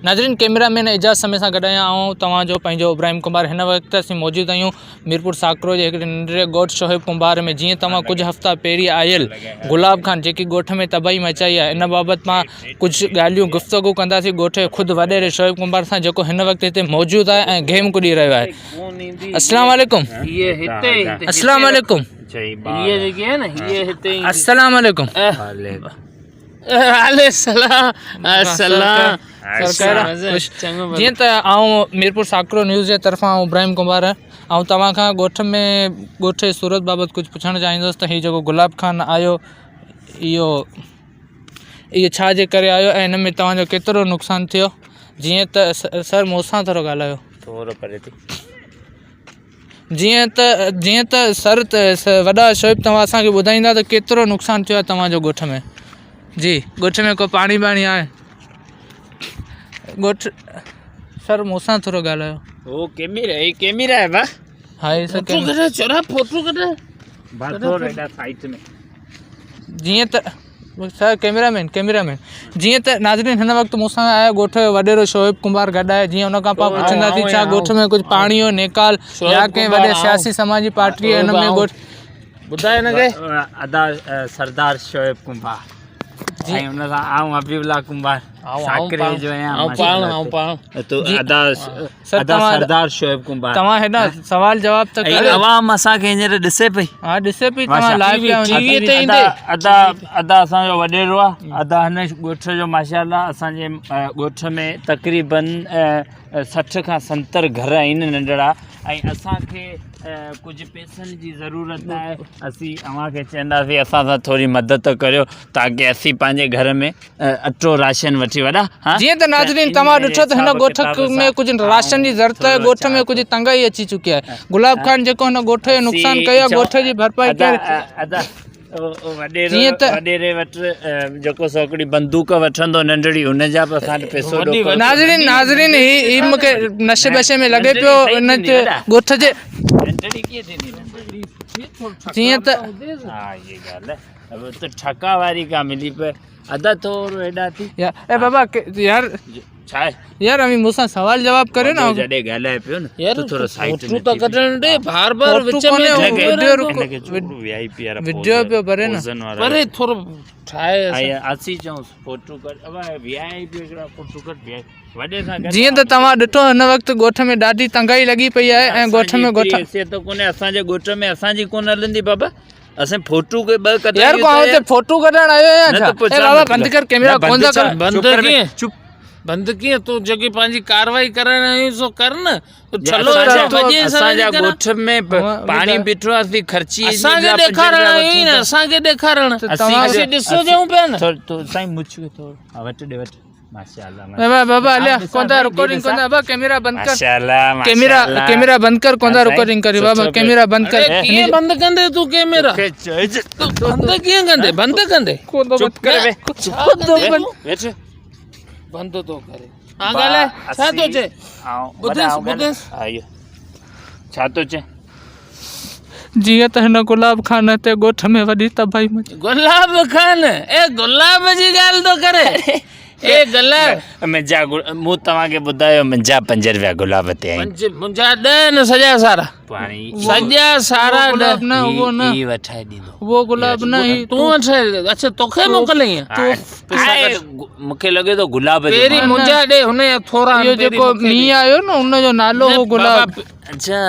ناظرين camera man Ejaz سمي سان گڏ آهيان آئون توهان جو پنهنجو ابراهيم ڪنڀار هن وقت اسين موجود آهيون ميرپور ساڪرو جي هڪڙي ننڍڙي ڳوٺ شعيب ڪنڀار ۾ جيئن توهان ڪجهه هفتا پهرين آيل گلاب خان جيڪي ڳوٺ ۾ تباهي مچائي آهي ان بابت مان ڪجهه ڳالهيون گفتگو ڪنداسين ڳوٺ جي خود وڏيري شعيب ڪنڀار سان جيڪو هن وقت هتي موجود آهي ۽ گيم ڪڏي رهيو آهي السلام عليڪم السلام عليڪم السلام عليڪم جيئن ته آئون ميرپور ساڪرو نيوز جي طرفان ابراهيم ڪنڀار آئون توهان کان ڳوٺ ۾ ڳوٺ جي صورت بابت ڪجهه پڇڻ چاهيندس ته هي جيڪو گلاب خان آيو اهو اهو ڇا جي ڪري آيو ۽ هن ۾ توهان جو ڪيترو نقصان ٿيو جيئن ته سر مون سان ٿورو ڳالهايو ٿورو پري ٿي جيئن ته جيئن ته سر وڏا شعيب توهان اسان کي ٻڌائيندا ته ڪيترو نقصان ٿيو آهي توهان جو ڳوٺ ۾ جي ڳوٺ ۾ ڪو پاڻي ٻاڻي آهي ڳوٺ سر مون سان ٿورو ڳالهايو هو ڪيميرا هي ڪيميرا آهي با ها هي سر فوٽو ڪڍ چورا فوٽو ڪڍ با ٿورو هيڏا سائيڊ ۾ جيئن ته سر ڪيميرا مين ڪيميرا مين جيئن ته ناظرين هن وقت مون سان آهي ڳوٺ جو وڏيرو شعيب ڪنڀار گڏ آهي جيئن ان کان پاڻ پڇنداسين ڇا ڳوٺ ۾ ڪجهه پاڻي جو نيڪال يا ڪنهن وڏي سياسي سماجي پارٽي هن ۾ ڳوٺ ٻڌاء هن کي ادا سردار شعيب ڪنڀار ۽ ان سان آئون حبيب الله ڪنڀار ساڪري جو آهيان آئون پاڻ آئون پاڻ تو ادا ادا سردار شعيب ڪنڀار توهان هيڏا سوال جواب ته ڪريو عوام اسان کي هينئر ڏسي پئي ها ڏسي پئي توهان لائيو پيا ٽي وي تي ايندي ادا ادا اسان جو وڏيرو آ ادا هن ڳوٺ جو ماشاءالله اسان جي ڳوٺ ۾ تقريبن 60 کان 70 گهر آهن ننڍڙا ۽ اسان کي ڪجهه پئسن جي ضرورت آهي اسين اوهان کي چونداسين اسان سان ٿوري مدد ڪريو تاڪه اسين پنهنجي گهر ۾ اٽو راشن وٺي وڏا ها جيئن ته ناظرين توهان ڏٺو ته هن ڳوٺ ۾ ڪجهه راشن جي ضرورت آهي ڳوٺ ۾ ڪجهه تنگائي اچي چڪي آهي گلاب خان جيڪو هن ڳوٺ جو نقصان ڪيو آهي ڳوٺ جي ڀرپائي ڪري ادا جيئن ته وڏيري وٽ جيڪو سو هڪڙي بندوق وٺندو ننڍڙي ان جا به اسان وٽ پئسو ڏوڪڙ ناظرين ناظرين هي هي مونکي نشي بشي ۾ لڳي پيو ان ڳوٺ جي ننڍڙي ڪيئن ٿيندي ننڍڙي جيئن ته ها هي ڳالهه ته ٺڪا واري ڪا ملي پئي ادا ٿورو هيڏا ٿي يا اي بابا يار ڇا آهي يار اوهين مون سان سوال جواب ڪريو نه جڏهن ڳالهائي پيو نه ته ٿورو سائيڊ ۾ ته ڪڍڻ ڏي بار بار وچ ۾ وڊيو وڊيو پيو ڀري نه پري ٿورو ٺاهي ۽ اسين چئون فوٽو ڪڍ ابا وي آء پي هڪڙا فوٽو ڪڍ وي آء وڏي سان گڏ جيئن ته توهان ڏٺو هن وقت ڳوٺ ۾ ڏاڍي تنگائي لڳي پئي آهي ۽ ڳوٺ ۾ ڳوٺ حيثيت ڪونهي اسان جي ڳوٺ ۾ اسان جي ڪونه هلندي بابا اسين فوٽو کي ٻه ڪڍايون يار ڪو آئون ته فوٽو ڪڍڻ آيو آهيان نه ڇا ته پوء اي ڇا بابا مطلب؟ بند ڪر ڪيمرا نه ڪون بند ٿا ڇا؟ ڪر بند چپ ڪر ڪيئن چپ بند ڪيئن تون جيڪي پنهنجي ڪارروائي ڪرڻ آيو سو ڪر نه تون ڇلو اسان جا- وڄي اسان جا ڳوٺ ۾ پاڻي بيٺو آهي اسين خرچي اسان کي ڏيکارڻ آيو آهين نه اسان کي ڏيکارڻ اسين ڏسو جون پيا نه تو سائين مڇ کي ٿورو ها وٺ ڏي وٺ ماشاءالله بابا بابا هليا ڪون ٿا رڪارڊنگ ڪون ٿا بابا ڪيمرا بند ڪر ماشاءالله ڪيمرا ڪيمرا بند ڪر ڪون ٿا رڪارڊنگ ڪريو بابا ڪيمرا بند ڪر ڪيئن بند ڪندي تون ڪيمرا بند ڪيئن ڪندي بند ڪندي چپ ڪر وي ويٺ بند ٿو ڪري ها ڳالهاء ڇا ٿو چئي ٻڌس ٻڌس ڇا ٿو چئي جيئن ته هن گلاب خان تي ڳوٺ ۾ وڏي تباهي مچي. گلاب خان اي گلاب جي ڳالهه ٿو ڪري اي گلاب. منهنجا مون توهان کي ٻڌايو منهنجا پنج روپيا گلاب تي آهن. پنج منهنجا ڏهه نه سڄا سارا. پاڻي سڄا سارا گلاب نه اهو نه هي وٺائي ڏيندو. اهو گلاب نه هي تون وٺائي اڇا توکي موڪلئين. مون کي لڳي ٿو گلاب جو. پهرين منهنجا ڏي هن جا ٿورا. اهو جيڪو مينهن آيو نه ان جو نالو هو گلاب. اڇا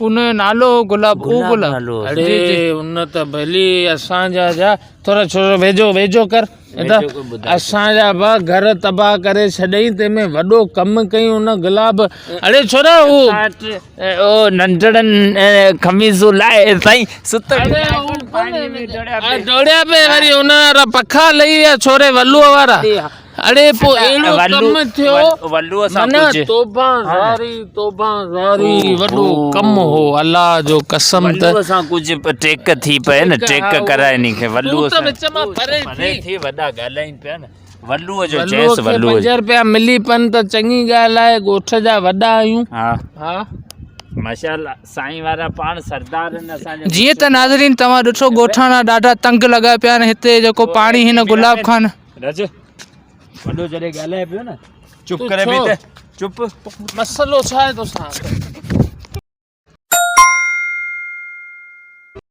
ان جو نالو هو گلاب او گلاب اڙي ان ته ڀلي اسان جا جا ٿورا ڇورو ويجهو ويجهو ڪر اسان جا با گهر تباهه ڪري ڇڏئي تنهن ۾ وڏو ڪم ڪئي ان گلاب اڙي ڇورا هو او ننڍڙن قميصون لاهي سائين ست ڊوڙيا پي وري ان وارا پکا لهي ويا ڇوري ولوء وارا اڙي پوء اهڙو ڪم ٿيو ولوء سان معنيٰ توبه زاري توبه زاري وڏو ڪم هو الله جو قسم ته ولوء سان ڪجهه ٽيڪ ٿي پئي نه ٽيڪ ڪرائي ني کي ولوء سان وچ مان پري ٿي ٿي وڏا ڳالهائين پيا نه ولوء جو چيس ولوء 5 روپيا ملي پن ته چڱي ڳالهه آهي ڳوٺ جا وڏا آهيون ها ها ماشاءالله سائين وارا پاڻ سردار آهن اسان جا جيئن ته ناظرين توهان ڏٺو ڳوٺاڻا ڏاڍا تنگ لڳا پيا آهن هتي جيڪو پاڻي هن گلاب خان رج وڏو جڏهن ڳالهائي پيو نه. چپ ڪري بيهه ته چپ. مسئلو ڇا آهي توسان؟